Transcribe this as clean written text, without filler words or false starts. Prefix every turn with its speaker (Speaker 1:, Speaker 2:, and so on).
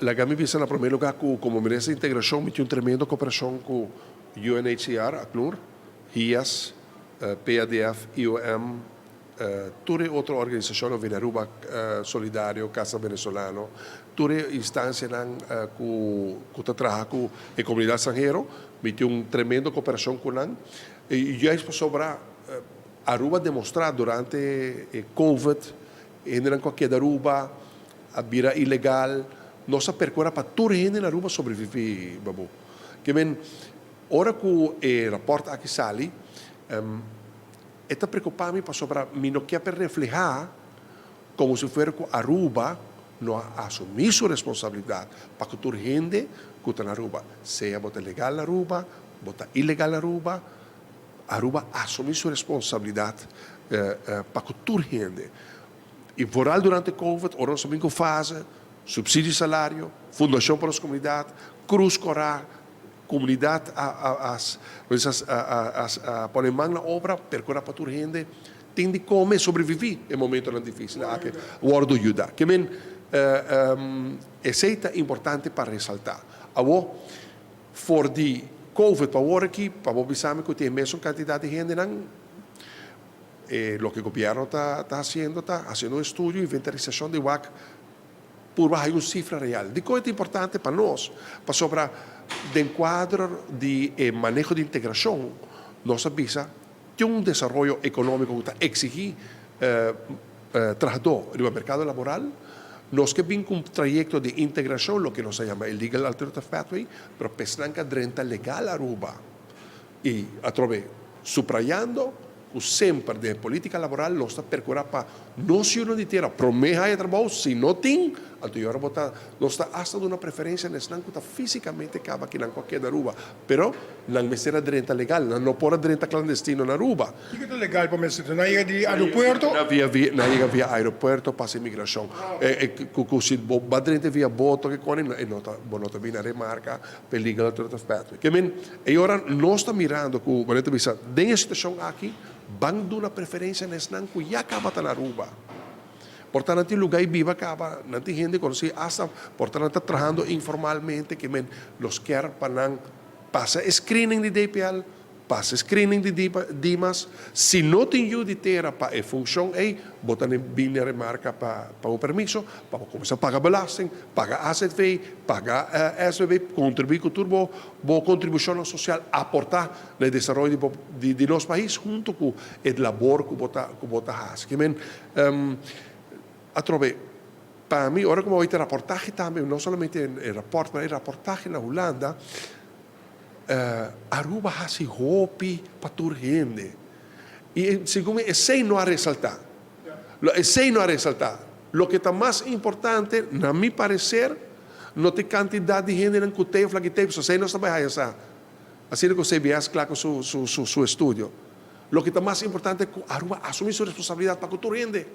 Speaker 1: Laga mi bisa na promé lugá ku komo Minister di Integrashon mi tin un tremendo koperashon ku UNHCR, ACNUR, HIAS, PADF, IOM, tur e otro organisashonnan, Venearuba Solidario, Casa Venezolano, tur e instansianan ku ta traha ku e komunidat stranhero, mi tin un tremendo koperashon ku nan. I juist pasobra Aruba a demostrá durante e Covid, hendenan ku a keda Aruba, a bira ilegal, nos a percura pa tur hende na Aruba sobrevivi, Babu. Ke men, ora cu e raport aki sali, e ta preocupa mi pasobra mi no kier pa e refleha como si fuera cu Aruba no a asumi su responsabilidad pa cu tur hende cu ta na Aruba, sea bo ta legal na Aruba, bo ta ilegal na Aruba, Aruba a asumi su responsabilidad pa cu tur hende. I vooral durante Covid, ora nos a bin ku fase, supsidio di salario, Fundashon pa nos Komunidat, Krus Kòrá, komunidat a a pone man na obra, perkurá pa tur hende tin di kome, sobreviví e momentonan difísil aki, wòrdu yuda. Ke men, esei ta importante pa resaltá. Awor, for di Covid pa awor aki, pa bo bisa mi ku tin e mesun kantidat di hendenan, E loke gobierno ta ta haciendo ta haciendo un estudio, inventarisacion di wak purba haya un cifra real. Dicon e ta importante pa nos? Pasobra den cuadro di e maneho di integracion nos a bisa tin un desaroyo economico cu ta exigi trahador riba mercado laboral. Nos ke bin cu un trayecto di integracion, loke nos a yama e legal alternative pathway, pero pesnan cu a drenta legal Aruba I atrobe suprayando ku semper den e politika laboral nos ta perkurá pa nos yunan di tera promé haya trabou, si no tin, anto i ora bo ta nos ta asta duna preferensia na esnan ku ta físikamente kaba kinan ku a keda Aruba, pero nan mester a drenta legal, nan no por a drenta klandestino na Aruba.
Speaker 2: Kiko ta legal pa mester ta? Nan yega di aeropuerto?
Speaker 1: Nan via via nan yega via aeropuerto pasa imigrashon. Ku si bo ba drenta via boto ke koni e no ta bo no ta bini a remarka Peliger alternative pathway. Ke men, e ora nos ta mirando ku manera ta bisa den e situashon aki, ban duna preferensia na esnan ku ya kaba ta na Aruba. Por ta nan tin luga i biba kaba, nan tin hende konosí, asta por ta nan ta trahando informalmente, ke men, nos kier pa nan pasa e screening di DPL, Pasa screening di Dimas. Si no tin yu di tera pa e funcion ey, bo ta bin na remarca pa un permiso pa bo cuminsa paga belasting, paga azv, paga SVB, contribui cu tur bo bo contribucionnan social, aporta na e desaroyo di bo di nos pais hunto cu e labor cu bo ta cu bo ta haci. Ki men atrobe pa mi ora cu mi a oit e raportahe tambe, no solamente e raport pero e raportahe na Hulanda, Aruba hasi hopi pa tur hende. I segun mi esei no a resaltá. Esei no a resaltá. Loke ta mas importante, na mi pareser, no ta e kantidat di hendenan ku tei òf laki tei, pasobra esei nos ta bai haya sa. Asina ku CBS kla ku su su estudio. Loke ta mas importante ku Aruba asumí su responsabilidat pa ku tur hende.